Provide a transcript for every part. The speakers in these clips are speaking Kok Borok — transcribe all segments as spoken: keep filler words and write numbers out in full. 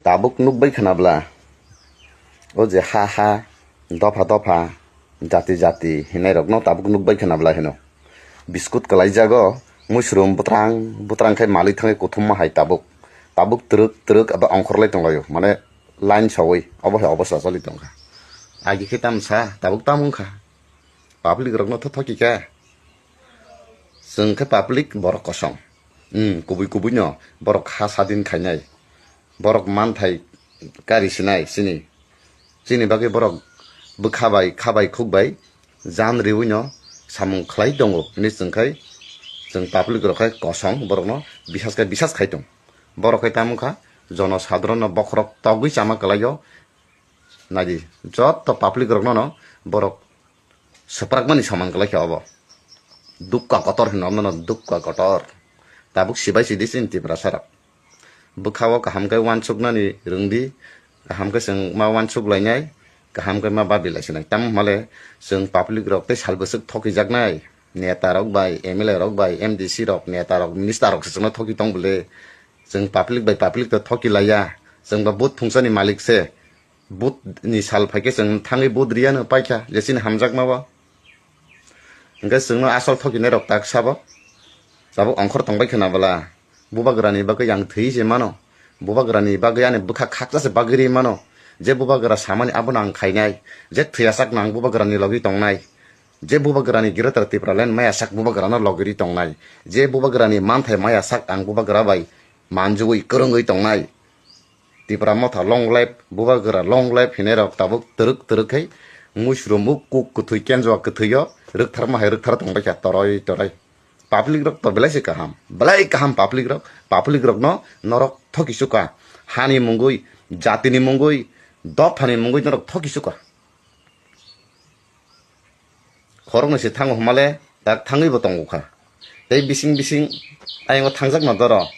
Tabuk nukbai khna bla, o je ha ha, dopha dopha, jati jati hinai rokno tabuk nukbai khna bla hino. Biskut kalaijago, muisrum butrang butrang khai malik thangwi kuthumma hai tabuk. Tabuk twrwk twrwk abo ongkhorlai tonglaio, mane line sawi, obo hai obosta choli tongkha. Agi khe tamsa, tabuk tam wngkha. Public rokno tho thoki kha. Chwng khe public borok kosong. Hmm, kubui kubui no borok ha sadin khainai. Borok manthai kari sinai chini. Chini bagwi borok bwkha bai, kha bai, khuk bai jan riwi no samung khlai tongo hinwi chwng khai chwng public rok khai kosong borokno bisas khai bisas khai tong. Borok khai tamo kha jono sadharon no bokhorok togwi chama kwlaio. Naidi, joto public rokno no borok swprakmani samung kwlai kha obo. Dukka kotor hino omono dukka kotor. Tabuk sibai sidi chini Tiprasa rok. Bwkha o kaham khe uansuknani rwngdi, kaham khe chwng ma uansuk lainai, kaham khe ma babi lai sinai. Tamo hwnmale chwng public rok tei sal bwswk thokijaknai, neta rok bai, M L A rok bai, M D C rok, neta rok, minister rok se chwngno thoki tong bwle. Chwng public bai public to thoki laiya, chwng ba vote phungsa ni malik se. Vote ni sal phaikhe chwng thangwi vote riyano paikha, je chini hamjakma bo. Hwnkhe chwngno asol thokinai rok tak sabo. Tabuk ongkhor tongbai khwna bwla. Bubagrani bagwi ang thwi se mano. Bubagrani bagwi ani bwkha khaksa se bagwi ri mano. Je bubagra samani abono ang khainai. Je thwiyasak no ang bubagrani logi tongnai. Je bubagrani Greater Tipraland mayasak bubagrano logi ri tongnai. Je bubagrani manthai mayasak ang bubagra bai manjugwi kwrwngwi tongnai. Tipra motha long life, bubagra long life hinai rok tabuk twrwk twrwk khai muisrum o kuk kwthwi kenjua kwthwi o rwktharma hai rwkthar tongbai kha toroi toroi. Public rok to belai se kaham, belai kaham public rok, public rok no norok thoki suka. Hani mungwi, jatini mungwi, dophani mungwi norok thoki suka. Khoroknwi se thango hwnmale tak thangwibo tongo kha. Tei bising bising ayongo thangjak no doro.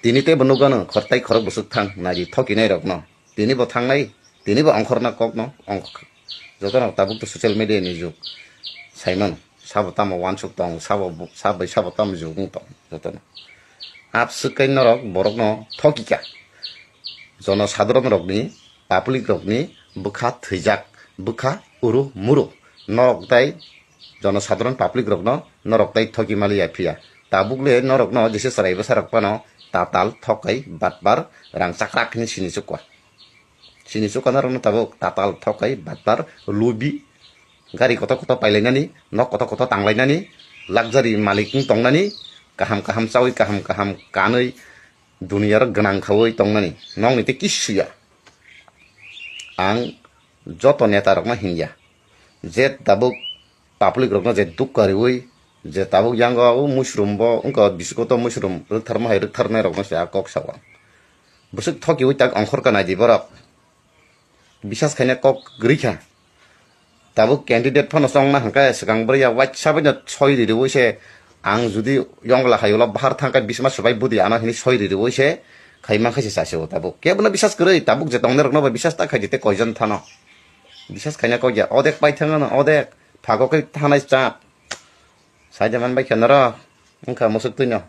Tini teibo nukgano khortai khorok bwswk thang nari thokinai rokno. Tini bo thangnai, tini bo ongkhorna kokno ongkha. Jotono tabuk to social media ni jug. Saimano, sabo tamo uansuk tong, sabo bu-, sabai sabo tamo jug wng tong jotono. Abswk kai norok borokno thokika. Jono sadharon rokni, public rokni bwkha thwijak, bwkha uru muru. Norok tai jono sadharon public rokno norok tai thoki maliya phiya. Tabuk le norokno jesa chwrai bwsa rok phano tatal, thokai, batbar, rang chakrak hinwi sini chukwa. Sini chukwa norokno tabuk tatal, thokai, batbar, lubi, gari kotor kotor pailainani, nok kotor kotor tanglainani, luxury malik wng tongnani, kaham kaham chawi, kaham kaham kanwi, duniyaro gwnang khawi tongnani, nokni tei kisu ya. Ang joto neta rokno hinya, je tabuk public rokno je dukka riwi, je tabuk yango o muisrum bo wngkha, bisingo to muisrum rwktharma hai rwktharnai rokno se a kok sao. Bwswk thokiwi tak ongkhor ka naidi borok. Bisas khaina kok kwrwi kha. Tabuk candidate phano chongna hwnkhe swkang bwrwi ya waisa bai no soi ririwi se, ang judi yongla hai ulo bahar thangkhe bisma swbai budi ano hinwi soi ririwi se khaima khe se chasio tabuk. Kebono bisas kwrwi, tabuk je tongnai rokno bai bisas ta khaidi tei koijon thano. Bisas khaina kok ya, odek paithang ano, odek phago khe thanai cha. Saida man bai khe norok wngkha musuk twino.